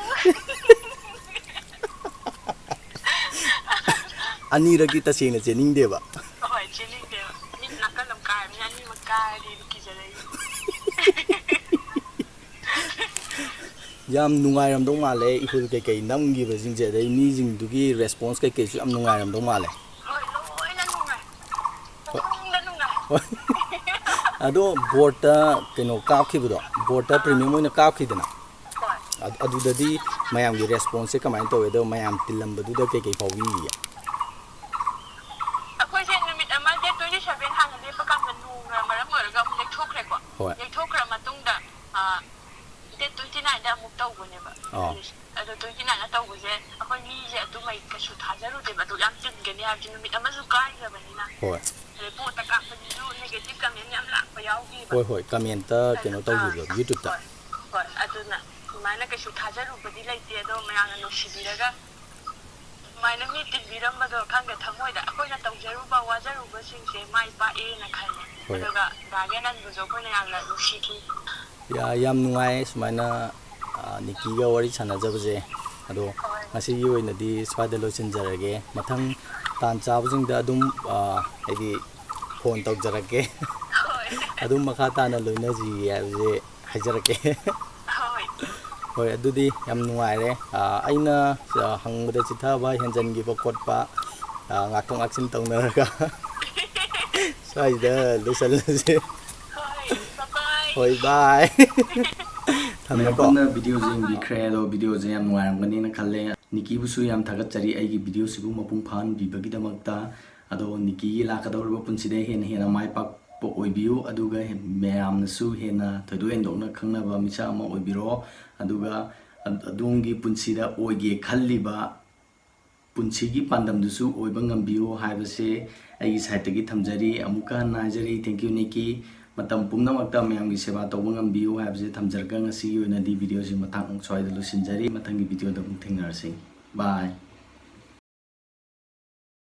ꯑꯅꯤꯔꯛꯇꯤ ꯇꯁꯦꯡꯅ ꯆꯦꯟꯅꯤꯡꯗꯦꯕ꯫ ꯍꯣꯏ, ꯆꯦꯟꯅꯤꯡꯗꯦꯕ꯫ ꯃꯤꯠ ꯅꯥꯀꯜ ꯑꯃ ꯀꯥꯏꯔꯕꯅꯤꯅ ꯑꯅꯤꯃꯛ ꯀꯥꯏꯔꯗꯤ ꯑꯩꯗꯤ ꯀꯤꯖꯔꯛꯏ꯫ ꯌꯥꯝ ꯅꯨꯡꯉꯥꯏꯔꯝꯗꯧ ꯃꯥꯜꯂꯦ, ꯏꯍꯨꯜ ꯀꯩꯀꯩ ꯅꯝꯈꯤꯕꯁꯤꯡꯁꯦ, ꯑꯗꯩ ꯃꯤꯁꯤꯡꯗꯨꯒꯤ ꯔꯦꯁꯄꯣꯟꯁ ꯀꯩꯀꯩꯁꯨ ꯌꯥꯝ ꯅꯨꯡꯉꯥꯏꯔꯝꯗꯧ ꯃꯥꯜꯂꯦ꯫ ꯍꯣꯏ, ꯂꯣꯏꯅ ꯅꯨꯡꯉꯥꯏ꯫ ꯍꯣꯏ, ꯑꯗꯣ ꯕꯣꯔꯠꯇ ꯀꯩꯅꯣ ꯀꯥꯞꯈꯤꯕꯗꯣ, ꯕꯣꯔꯠꯇ ꯄ꯭ꯔꯤꯃꯤꯌꯝ ꯑꯣꯏꯅ ꯀꯥꯞꯈꯤꯗꯅ, ꯑꯗ- ꯑꯗꯨꯗꯗꯤ ꯃꯌꯥꯝꯒꯤ ꯔꯦꯁꯄꯣꯟꯁꯁꯦ ꯀꯃꯥꯏꯅ ꯇꯧꯋꯦ? ꯑꯗꯣ ꯃꯌꯥꯝ ꯇꯤꯜꯂꯝꯕꯗꯨꯗ ꯀꯩꯀꯩ ꯐꯥꯎꯕꯤꯈꯤꯒꯦ? ꯑꯩꯈꯣꯏꯁꯦ ꯅꯨꯃꯤꯠ ꯑꯃ ꯗꯦꯠ ꯇ꯭ꯋꯦꯟꯇꯤ ꯁꯚꯦꯟ ꯍꯥꯟꯅ ꯂꯦꯞꯄ ꯀꯥꯟꯗ ꯅꯣꯡꯅ ꯃꯔꯝ ꯑꯣꯏꯔꯒ ꯑꯃꯨꯛ ꯂꯦꯞꯊꯣꯛꯈ꯭ꯔꯦꯀꯣ꯫ ꯍꯣꯏ꯫ ꯂꯦꯞꯊꯣꯛꯈ꯭ꯔ ꯃꯇꯨꯡꯗ ꯗꯦꯠ ꯇ꯭ꯋꯦꯟꯇꯤ ꯅꯥꯏꯟꯗ ꯑꯃꯨꯛ ꯇꯧꯕꯅꯦꯕ꯫ ꯑꯥ꯫ ꯑꯗꯣ ꯇ꯭ꯋꯦꯟꯇꯤ ꯅꯥꯏꯟꯗ ꯇꯧꯕꯁꯦ ꯑꯩꯈꯣꯏ ꯃꯤꯁꯦ ꯑꯗꯨꯃꯩ ꯀꯩꯁꯨ ꯊꯥꯖꯔꯨꯗꯦꯕ, ꯑꯗꯨ ꯌꯥꯝ ꯆꯤꯟꯒꯅꯤ ꯍꯥꯏꯕꯗꯤ ꯅꯨꯃꯤꯠ ꯑꯃꯁꯨ ꯀꯥꯏꯈ꯭ꯔꯕꯅꯤꯅ꯫ ꯍꯣꯏ꯫ ꯑꯗꯩ ꯕꯣꯠꯇ ꯀꯥꯞꯄꯁꯤꯁꯨ ꯅꯦꯒꯦꯇꯤꯚ ꯀꯃꯦꯟ ꯌꯥꯝ ꯂꯥꯛꯄ ꯌꯥꯎꯈꯤꯕ꯫ ꯍꯣꯏ, ꯍꯣꯏ, ꯀꯃꯦꯟꯇ ꯀꯩꯅꯣ ꯇꯧꯈꯤꯕꯗꯣ, ꯌꯨꯇ꯭ꯌꯨꯕꯇ꯫ ꯍꯣꯏ, ꯍꯣꯏ, ꯑꯗꯨꯅ ꯑꯗꯨꯃꯥꯏꯅ ꯀꯩꯁꯨ ꯊꯥꯖꯔꯨꯕꯗꯤ ꯂꯩꯇꯦ, ꯑꯗꯣ ꯃꯌꯥꯝꯅ ꯅꯨꯡꯁꯤꯕꯤꯔꯒ ꯑꯗꯨꯃꯥꯏꯅ ꯃꯤ ꯇꯤꯟꯕꯤꯔꯝꯕꯗꯣ ꯈꯪꯗꯦ, ꯊꯃꯣꯏꯗ ꯑꯩꯈꯣꯏꯅ ꯇꯧꯖꯔꯨꯕ ꯋꯥꯖꯔꯨꯕꯁꯤꯡꯁꯦ ꯃꯥꯏ ꯄꯥꯛꯑꯦꯅ ꯈꯜꯂꯦ꯫ ꯍꯣꯏ꯫ ꯑꯗꯨꯒ ꯗꯥꯒꯦ ꯅꯟꯕꯨꯁꯨ ꯑꯩꯈꯣꯏꯅ ꯌꯥꯝꯅ ꯅꯨꯡꯁꯤꯈꯤ꯫ ꯌꯥ- ꯌꯥꯝ ꯅꯨꯡꯉꯥꯏ ꯁꯨꯃꯥꯏꯅ, ꯑ, ꯅꯤꯀꯤꯒ ꯋꯥꯔꯤ ꯁꯥꯟꯅꯖꯕꯁꯦ꯫ ꯑꯗꯣ ꯉꯁꯤꯒꯤ ꯑꯣꯏꯅꯗꯤ ꯁ꯭ꯋꯥꯏꯗ ꯂꯣꯏꯁꯤꯟꯖꯔꯒꯦ꯫ ꯃꯊꯪ ꯇꯥꯟ ꯆꯥꯕꯁꯤꯡꯗ ꯑꯗꯨꯝ, ꯑ, ꯍꯥꯏꯗꯤ ꯐꯣꯟ ꯇꯧꯖꯔꯛꯀꯦ꯫ ꯍꯣꯏ꯫ ꯑꯗꯨꯝ ꯃꯈꯥ ꯇꯥꯅ ꯂꯣꯏꯅꯁꯤ ꯍꯥꯏꯕꯁꯦ ꯍꯥꯏꯖꯔꯛꯀꯦ꯫ ꯍꯣꯏ꯫ ꯍꯣꯏ, ꯑꯗꯨꯗꯤ ꯌꯥꯝ ꯅꯨꯡꯉꯥꯏꯔꯦ꯫ ꯑ, ꯑꯩꯅ, ꯑ, ꯍꯪꯕꯗ ꯆꯤꯊꯕ ꯍꯦꯟꯖꯟꯈꯤꯕ ꯈꯣꯠꯄ, ꯑ, ꯉꯥꯛꯊꯣꯛ ꯉꯥꯛꯁꯤꯟ ꯇꯧꯅꯔꯒ ꯁ꯭ꯋꯥꯏꯗ ꯂꯣꯏꯁꯜꯂꯁꯦ꯫ ꯍꯣꯏ, bye bye꯫ ꯍꯣꯏ, bye꯫ ꯊꯝꯃꯦꯀꯣ꯫ ꯃꯌꯥꯝ ꯄꯨꯟꯅ ꯚꯤꯗꯤꯑꯣꯁꯦ ꯌꯦꯡꯕꯤꯈ꯭ꯔꯦ, ꯑꯗꯣ ꯚꯤꯗꯤꯑꯣꯁꯦ ꯌꯥꯝ ꯅꯨꯡꯉꯥꯏꯔꯝꯒꯅꯤꯅ ꯈꯜꯂꯦ꯫ ꯅꯤꯀꯤꯕꯨꯁꯨ ꯌꯥꯝ ꯊꯥꯒꯠꯆꯔꯤ ꯑꯩꯒꯤ ꯚꯤꯗꯤꯑꯣꯁꯤꯕꯨ ꯃꯄꯨꯡ ꯐꯥꯍꯟꯕꯤꯕꯒꯤꯗꯃꯛꯇ꯫ ꯑꯗꯣ ꯅꯤꯀꯤꯒꯤ ꯂꯥꯛꯀꯗꯧꯔꯤꯕ ꯄꯨꯟꯁꯤꯗ ꯍꯦꯟꯅ ꯍꯦꯟꯅ ꯃꯥꯏ ꯄꯥꯛꯄ ꯑꯣꯏꯕꯤꯌꯨ, ꯑꯗꯨꯒ ꯃꯌꯥꯝꯅꯁꯨ ꯍꯦꯟꯅ ꯊꯣꯏꯗꯣꯛ ꯍꯦꯟꯗꯣꯛꯅ ꯈꯪꯅꯕ ꯃꯤꯁꯛ ꯑꯃ ꯑꯣꯏꯕꯤꯔꯣ꯫ ꯑꯗꯨꯒ ꯑ- ꯑꯗꯣꯝꯒꯤ ꯄꯨꯟꯁꯤꯗ ꯑꯣꯏꯒꯦ ꯈꯜꯂꯤꯕ ꯄꯨꯟꯁꯤꯒꯤ ꯄꯥꯟꯗꯝꯗꯨꯁꯨ ꯑꯣꯏꯕ ꯉꯝꯕꯤꯌꯨ ꯍꯥꯏꯕꯁꯦ ꯑꯩꯒꯤ ꯁꯥꯏꯠꯇꯒꯤ ꯊꯝꯖꯔꯤ꯫ ꯑꯃꯨꯛꯀ ꯍꯟꯅ ꯍꯥꯏꯖꯔꯤ, thank you ꯅꯤꯀꯤ꯫ ꯃꯇꯝ ꯄꯨꯝꯅꯃꯛꯇ ꯃꯌꯥꯝꯒꯤ ꯁꯦꯕꯥ ꯇꯧꯕ ꯉꯝꯕꯤꯌꯨ ꯍꯥꯏꯕꯁꯦ ꯊꯝꯖꯔꯒ ꯉꯁꯤꯒꯤ ꯑꯣꯏꯅꯗꯤ ꯚꯤꯗꯤꯑꯣꯁꯤ ꯃꯇꯥꯡ ꯁ꯭ꯋꯥꯏꯗ ꯂꯣꯏꯁꯤꯟꯖꯔꯤ꯫ ꯃꯊꯪꯒꯤ ꯚꯤꯗꯤꯑꯣꯗ ꯑꯃꯨꯛ ꯊꯦꯡꯅꯔꯁꯤ꯫ Bye꯫